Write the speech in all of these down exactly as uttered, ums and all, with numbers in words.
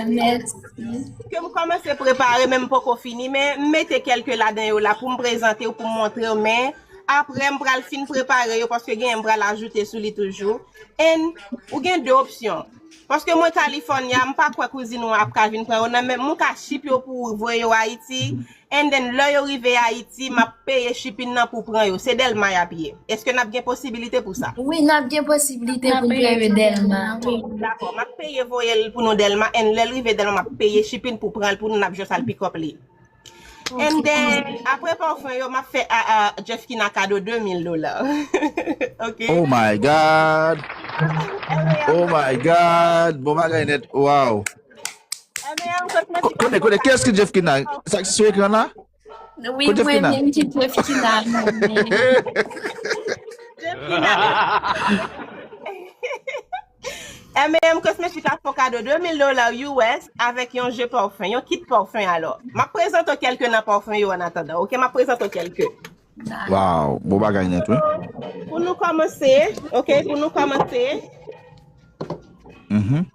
Mèsi. Ke m kòmanse prepare, men m poko fini, men m mete kèlke ladan yo la pou m prezante w, pou m montre w, men apre m pral fin prepare yo, paske genyen m pral ajoute sou li toujou. And ou gen de opsyon. Paske mwen California, m pa kwè kouzin ou ap ka vin pran yo nan men m, ou ka ship yo pou ou voye yo Ayiti. And then, lè yo rive Ayiti, m ap peye shipping nan pou pran yo. Se Dèlma y ap ye. Èske n ap gen posibilite pou sa? Wi, n ap gen posibilite pou n pran yo Dèlma. Dakò, m ap peye voye l pou nou Dèlma, and lè l rive Dèlma, m ap peye shipping pou pran l pou nou, n ap just al pick up li. And then, apre pafwen yo, m ap fè a, a Jeffkina kado de mil dola. Ok? Oh my God! Oh my God! Bon bagay nèt, wow! M M Cosmetics. Kote, kote, kiyès ki Jeffkina? Sa ki sou ekran la? Wi, mwen menm ki Jeffkina, mwen menm. Jeffkina. M M Cosmetics ap fè w kado de mil dola U S avèk yon je pafwen, yon kit pafwen alò. M ap prezante w kèlke nan pafwen yo an atandan, ok? M ap prezante w kèlke. Wow, bon bagay nèt, wi. Pou nou kòmanse, ok, pou nou kòmanse. Mhm.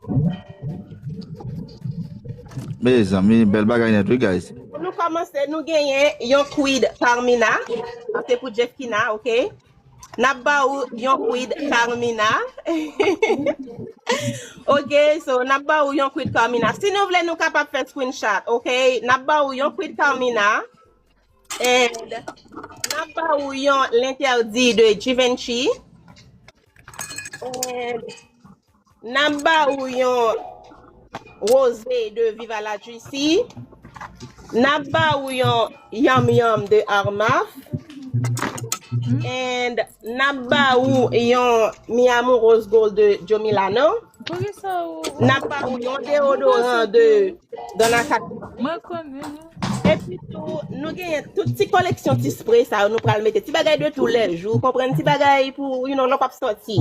Mezanmi, bèl bagay nèt, wi, guys. Pou nou kòmanse, nou genyen yon Quid Carmina. Sa se pou Jeffkina, ok? N ap ba ou yon Quid Carmina. Ok, so n ap ba ou yon Quid Carmina. Si nou vle, nou kapab fè screenshot, ok? N ap ba ou yon Quid Carmina. And n ap ba ou yon L'Interdit de Givenchy. And n ap ba ou yon Rosé de Viva la Juicy. N ap ba ou yon Yum Yum de Armaf. And n ap ba ou yon Mi Amor Rose Gold de Joe Milano. Poukisa ou... N ap ba ou yon deodoran de Donna Katy. Mwen konnen, non. Epi tou, nou genyen tout ti koleksyon ti spray sa yo nou pral mete. Ti bagay de tou lè jou, konprann? Ti bagay pou, you know, lè w ap sòti.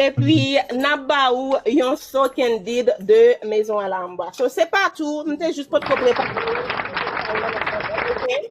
Epi, n ap ba ou yon So Candid de Maison à l'Ambre. So, se pa tou, m te jis potko prepare. Ok?